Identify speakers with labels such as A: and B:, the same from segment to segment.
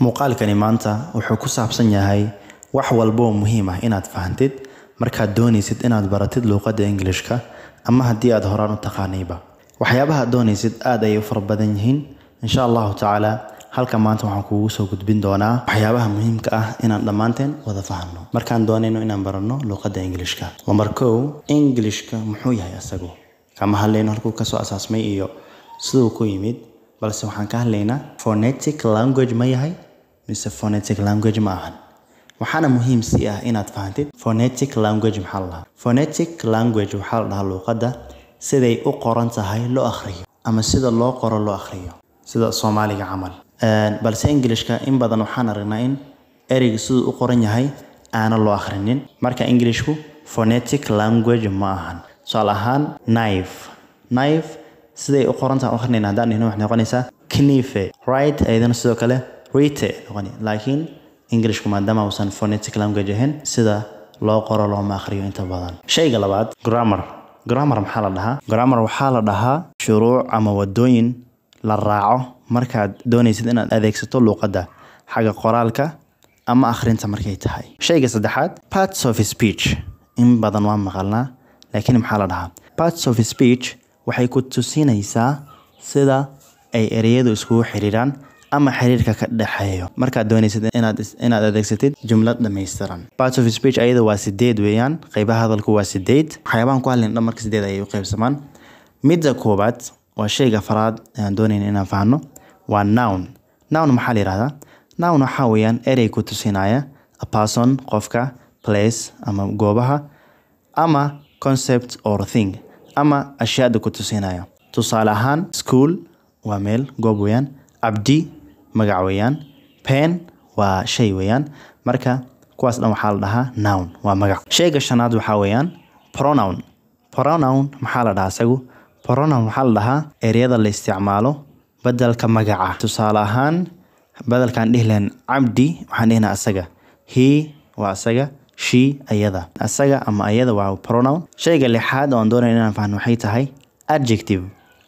A: Muuqaalkani maanta wuxuu ku saabsan yahay wax walba oo muhiim ah inaad fahantid markaad doonaysid inaad baratid luuqadda Englishka ama haddii aad horaan u taqaanayba. Waxyaabaha aad doonaysid aad ayay u fara badan yihiin. Insha Allahu tacaala halka maanta waxaan kuugu soo gudbin doonaa waxyaabaha muhiimka ah inaan dhammaanteen wada fahanno markaan doonayno inaan baranno luuqadda Englishka. Lambar 1, Englishka muxuu yahay asagu? Kama hadlayno halkuu kasoo asaasmay iyo siduu ku yimid, balse waxaan ka hadlaynaa phonetic language ma yahay mise phonetic language ma ahan. Waxaana muhiim si ah inaad fahantid phonetic language maxaa la dhahaa. Phonetic language waxaa la dhahaa luuqadda siday u qoran tahay loo akhriyo ama sida loo qoro loo akhriyo, sida Soomaaliga camal. Balse Englishka in badan waxaan aragnaa in ereyga siduu u qoran yahay aana loo akhrinin. Marka Englishku phonetic language ma ahan. Tusaale ahaan knife, knife siday u qoran tahay u akhrinayna haddaan dhihno waxay noqonaysaa knife, right? Ayadana sidoo kale rite noqoni, laakiin Englishku maadaama uusan phonetic language ahayn sida loo qoro looma akhriyo inta badan. Shayga labaad, grammar. Grammar maxaa la dhahaa? Grammar waxaa la dhahaa shuruuc ama wadooyin la raaco markaad doonaysid inaad adeegsato luuqadda xagga qoraalka ama akhrinta markay tahay. Shayga saddexaad, parts of speech. In badan waa maqalnaa, laakiin maxaa la dhahaa? Parts of speech waxay ku tusinaysaa sida ay ereyadu iskugu xiriiraan ama xiriirka ka dhexeeyo markaad doonaysid inaad adeegsatid jumlad dhammaystiran. Parts of speech ayada waa 8 weeyaan, qaybaha hadalku waa 8. Waxyaabahan ku hadlayn dhan marka 8 ayay u qaybsamaan. Midda koowaad waa shayga afraad aan doonayna inaan fahanno, waa noun. Noun maxaa la yidhahdaa? Noun waxaa weeyaan erey ku tusinaya a person, qofka, place ama goobaha, ama concept or thing ama ashyaada ku tusinaya. Tusaale ahaan school waa meel, goob weeyaan. Abdi magac weeyaan. Pen waa shay weeyaan. Marka kuwaas dhan waxaa la dhahaa noun, waa magac. Shayga shanaad waxaa weeyaan pronoun. Pronoun maxaa la dhahaa isagu? Pronoun waxaa la dhahaa ereyada la isticmaalo bedelka magaca. Tusaale ahaan bedelkaan dhihi lahayn Cabdi waxaan dhihnaa asaga. He waa asaga, she ayada. Asaga ama ayada waa pronoun. Shayga lixaad oo aan doonayo inaan fahno waxay tahay adjective.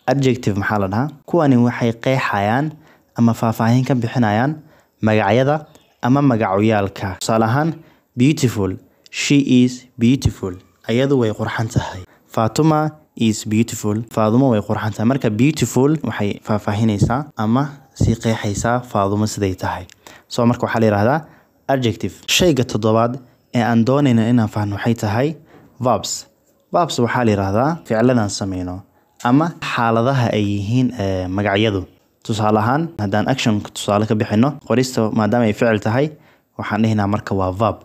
A: Adjective maxaa la dhahaa? Kuwani waxay qeexayaan ama faahfaahin ka bixinayaan magacyada ama magacyaalka. Tusaale ahaan beautiful, she is beautiful, ayadu way qurxan tahay. Fatuma is beautiful, Fadumo way qurxan tahay. Marka beautiful waxay faahfaahinaysaa ama sii qeexaysaa Fadumo siday tahay. So marka waxaa la yidhahdaa adjective. Shayga toddobaad ee aan doonayno inaan fahno waxay tahay verbs. Verbs waxaa la yidhahdaa ficiladan sameyno ama xaaladaha ay yihiin magacyadu. Tusaale ahaan haddaan action tusaale ka bixino, qorista maadaama ay ficil tahay waxaan dhihinaa marka waa verb.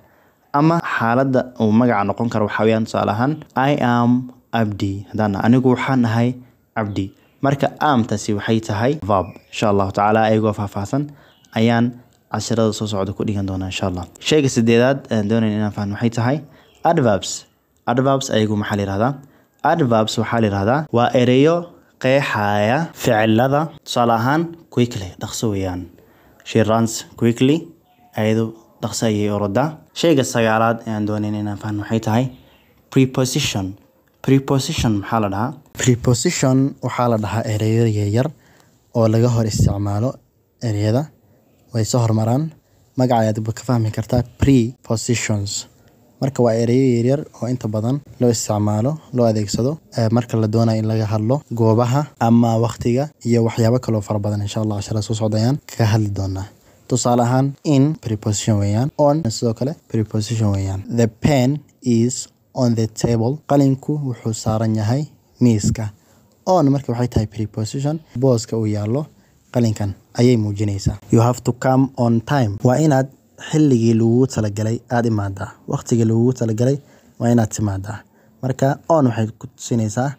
A: Ama xaaladda uu magaca noqon karo waxaa weeyaan tusaale ahaan I am Abdi, haddaan anigu waxaan ahay Cabdi. Marka am-taasi waxay tahay verb. Insha Allahu tacaala ayagoo faahfaahsan ayaan casharada soo socda ku dhigan doonaa insha Allah. Shayga sideedaad aan doonayno inaan fahno waxay tahay adverbs. Adverbs ayagu maxaa la yidhahdaa? Adverbs waxaa la yidhahdaa waa ereyo qeexaya ficilada. Tusaale ahaan quickly, dhaqso weeyaan. She runs quickly, ayadu dhaqso ayay orodaa. Shayga sagaalaad ee aan doonayno inaan fahno waxay tahay preposition. Preposition maxaa la dhahaa?
B: Preposition waxaa la dhahaa ereyo yaryar oo laga hor isticmaalo ereyada, way soo hormaraan. Magaca ayaad ka fahmi kartaa prepositions. Marka waa ereyo yaryar oo inta badan loo isticmaalo, loo adeegsado marka la doonayo in laga hadlo goobaha ama waqtiga iyo waxyaabo kaloo fara badan. Insha Allah casharada soo socda ayaan kaga hadli doonaa. Tusaale ahaan in preposition weeyaan, on sidoo kale preposition weeyaan. The pen is on the table, qalinku wuxuu saaran yahay miiska. On marka waxay tahay preposition, booska uu yaallo qalinkan ayay muujinaysaa. You have to come on time, waa inaad xilligii lagugu talagalay aad imaadaa, waqtigii lagugu talagalay waa inaad timaadaa. Marka on waxay ku tusinaysaa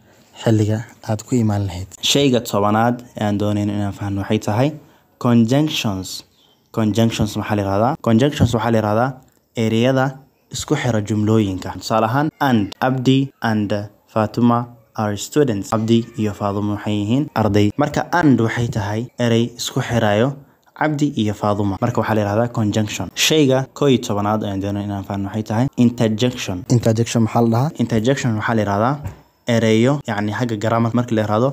B: xilliga aad ku imaan lahayd.
A: Shayga tobanaad ee aan doonayno inaan fahno waxay tahay conjunctions. Conjunctions maxaa la yidhahdaa? Conjunctions waxaa la yidhahdaa ereyada isku xira jumlooyinka. Tusaale ahaan and, Abdi and Fatuma are students, Abdi iyo Fadumo waxay yihiin arday. Marka and waxay tahay erey isku xirayo Cabdi iyo Faaduma. Marka waxaa la yidhahdaa conjunction. Shayga 11aad ayaan doonay inaan fahanno waxay tahay interjection.
B: Interjection maxaa la dhahaa?
A: Interjection waxaa la yidhahdaa ereyo, yacni xagga grammar marka la yidhahdo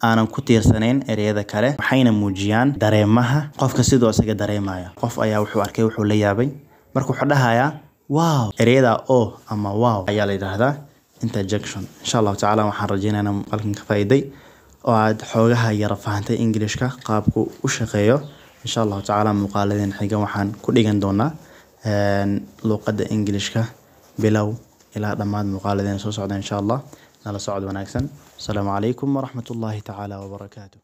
A: Aanan ku tiirsanayn ereyada kale, waxayna muujiyaan dareemaha qofka sidoo isaga dareemayo. Qof ayaa wuxuu arkay, wuxuu la yaabay, marka wuxuu dhahayaa "wow". Ereyada "oh" ama "wow" ayaa la yidhaahdaa interjection. Insha Allahu tacaala waxaan rajeynayaa inaan muuqaalkan ka faa'iiday oo aad xoogaha yara fahantay Englishka qaabku u shaqeeyo. Insha Allahu tacaala muuqaaladeen xiga waxaan ku dhigan doonaa luuqadda Englishka bilow ilaa dhammaad. Muuqaaladeen soo socda insha Allah nala socod wanaagsan. Asalaamu calaykum waraxmatullaahi tacaala wabarakaatu.